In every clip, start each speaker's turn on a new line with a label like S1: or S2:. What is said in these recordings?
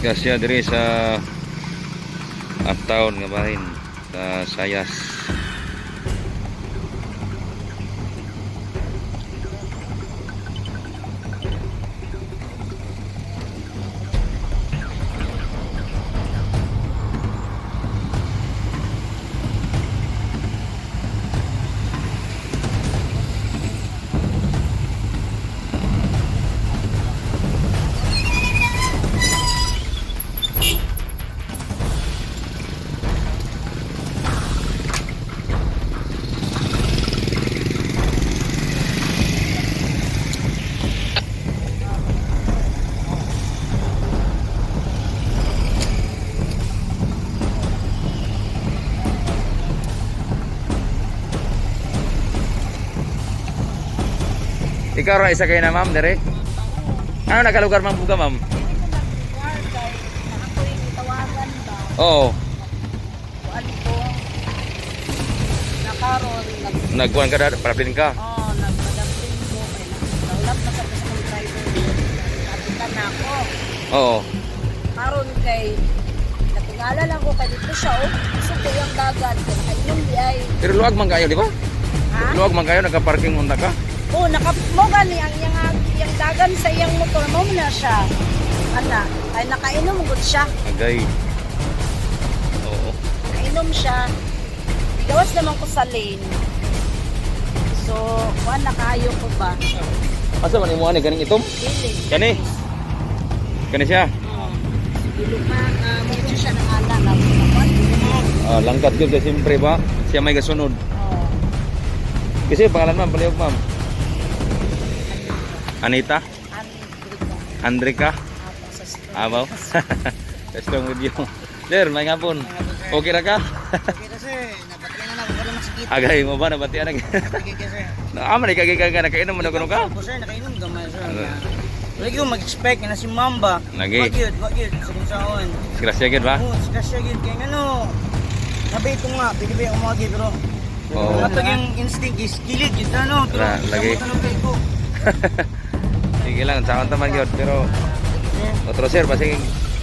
S1: Disgrasya diri sa uptown nga bahin sa Sayas. Ikaw ra isa kay na, ma'am, diri. Ano nakalugar, ma'am, buga, ma'am?
S2: Lugar kay na ako'y gitawagan ba.
S1: Oo.
S2: Kuan ko nakaron nag
S1: Nagkuan ka da, paraplin ka.
S2: Oh, nagpadapin ko kay naulap na sa akong driver. Kapitan na ako.
S1: Oo.
S2: Karon kay natingala lang ko kay dito siya, oh. Gusto ko yung dagat kay nakainom di ay.
S1: Pero luag man kayo, di ba?
S2: Ha?
S1: Luag man kayo, nagka-parking unta ka.
S2: Oh, naka mo gani ang iyang iyang dagan sa iyang motor mo na siya. Ana, ay nakainom gud siya.
S1: Agay. Oo.
S2: Nakainom siya. Gawas naman ko sa lane. So, kuan na kaayo ko ba?
S1: Asa man imo ani ganing itom?
S2: Dili.
S1: Kani. Kani siya.
S2: Oh. Dili pa mo siya ng ana na kuan.
S1: Ah, langkat gyud kay siyempre ba? Siya may gasunod.
S2: Oh.
S1: Kasi pangalan, ma'am, palihog, ma'am. Anita,
S2: Andrika.
S1: Andrika,
S2: Apo sa store.
S1: Abaw. Strong with you. Sir, may ngapon. Okay ra ka?
S3: Okay na, sir, napatyan na ako para masikip.
S1: Agay mo ba nabatian na?
S3: Okay ka, sir.
S1: Ama ni kagay ka nakainom mo na kuno ka?
S3: Ako, sir, nakainom gamay, sir.
S1: Ano?
S3: Wala yung mag-expect na si Mamba.
S1: Lagi.
S3: Wag yun, wag yun. Sa kung saan.
S1: Disgrasya gyud ba?
S3: Oo, disgrasya yun. Kaya nga, no, nabay ko nga, pwede ba yung umagi, pero
S1: Oo.
S3: matag yung instinct is kilid yun na, no? Pero
S1: Lagi.
S3: sa kay ko.
S1: Sige lang, saan ta man gyud pero otro sir basig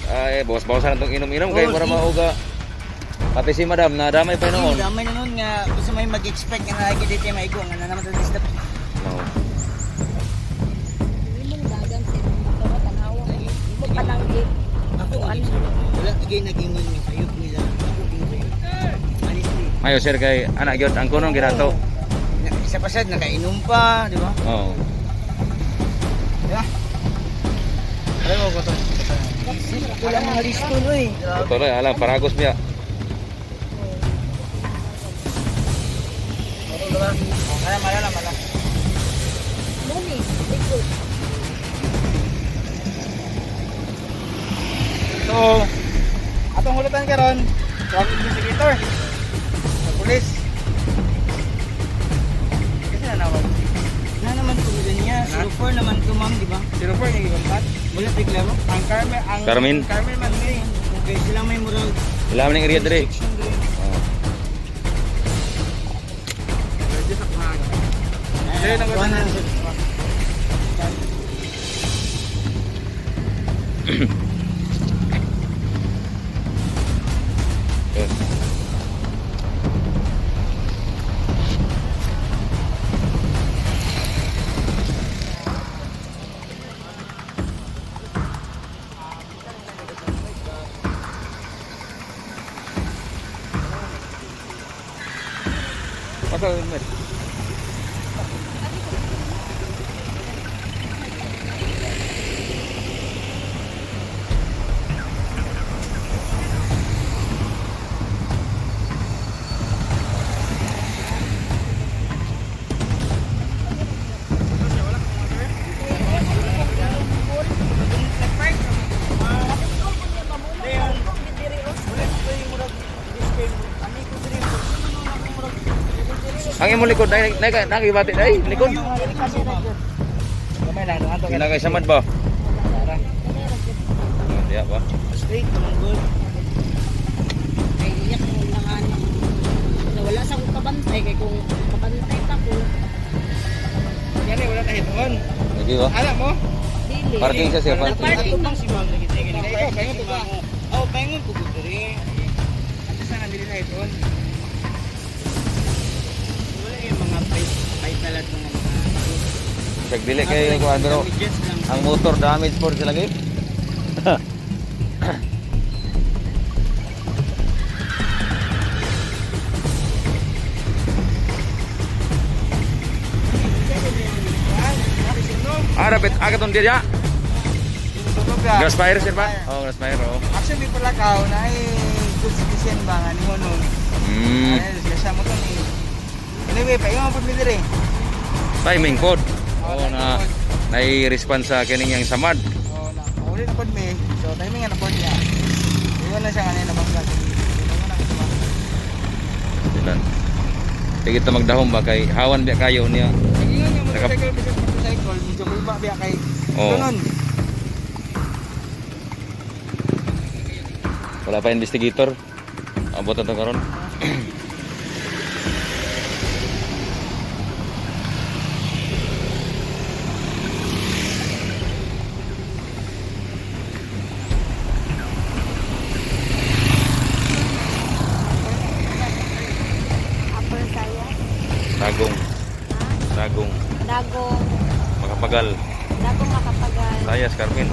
S1: ay bawas-bawasan na tong inom-inom kay
S3: Oo,
S1: para
S3: sige.
S1: mauga. Pati si madam nadamay pa noon.
S3: Damay na nun nga, gusto may mag-expect nga nakikita dito yung maigo, nga na naman sa disturb.
S1: No.
S2: Imong dagan sa imong motor, tanawa. Imo pa lang gi.
S3: Ako, wala, again, naging nga sayop nila. Ako, ging sayop. Honestly.
S1: Mayo sir kay anak gyud ang kunong ginato.
S3: Isa pa sad, nakainom pa, di ba?
S1: Oo.
S3: Diba? Alam mo ko to. Wala mga listo no eh.
S1: Tuloy alam paragos biya.
S3: Mala, mala, mala.
S2: Muni, likod.
S3: So, atong hulutan karon, traffic investigator. Sa pulis. Kasi nanawag. Na naman ko niya, 04 naman ko, ma'am, di ba?
S4: 04 yung ibang.
S3: Wala reklamo.
S4: Ang Carmen, ang
S1: Carmen.
S4: Carmen man
S3: Okay, okay sila may murag
S1: Ilam ning area dire.
S3: restriction diri.
S1: Oo.
S4: Medyo sa kuhaga.
S3: Ah,
S4: Sir,
S3: kuha na, sir.
S1: Yes. Pasal helmet. Ang imong likod nay nay nakibati day likod.
S4: Gamay lang ato.
S1: Ginagay samad ba? Diya ba?
S3: Straight naman good.
S2: Kay iyak mo lang anak. Nawala sa akong kabantay kay kung kabantay pa ko,
S4: Yan wala na hitungon.
S1: Lagi ba?
S4: Alam mo?
S2: dili.
S1: Parking siya, sir, parking.
S3: Ato bang si ma'am lagi
S4: Ikaw Paingon to ba?
S3: Oh, paingon ko diri.
S4: Ato sa nandili na ito.
S3: Wala yung mga pay talat ng mga.
S1: Sag dili kay kuan pero
S3: Damages lang.
S1: ang motor damage po sila gay. Ah, rapit aga tong diya. Grass fire sir ba? Oh, grass fire oh.
S4: Actually, pala ka na ay good citizen ba nga ni Honon. Ay, siya mo to ni. Anyway, paingon po mi diri.
S1: Timing code. Oh, na nai-response sa kining yang samad.
S4: Oh, na. Uli na pod mi. So, timing na pod niya. Ingon na siya kanina bangga. Ingon na siya.
S1: Silan. Sige ta magdahom ba kay hawan biya kayo niya.
S4: Ingon yung motorcycle bisag motorcycle, medyo kulba biya kay.
S1: Oo.
S4: Tunon.
S1: Wala pa investigator. Abot na to karon.
S2: Upper saya.
S1: Dagong. Dagong.
S2: Dagong.
S1: Makapagal.
S2: Dagong makapagal.
S1: Sayas Carmen.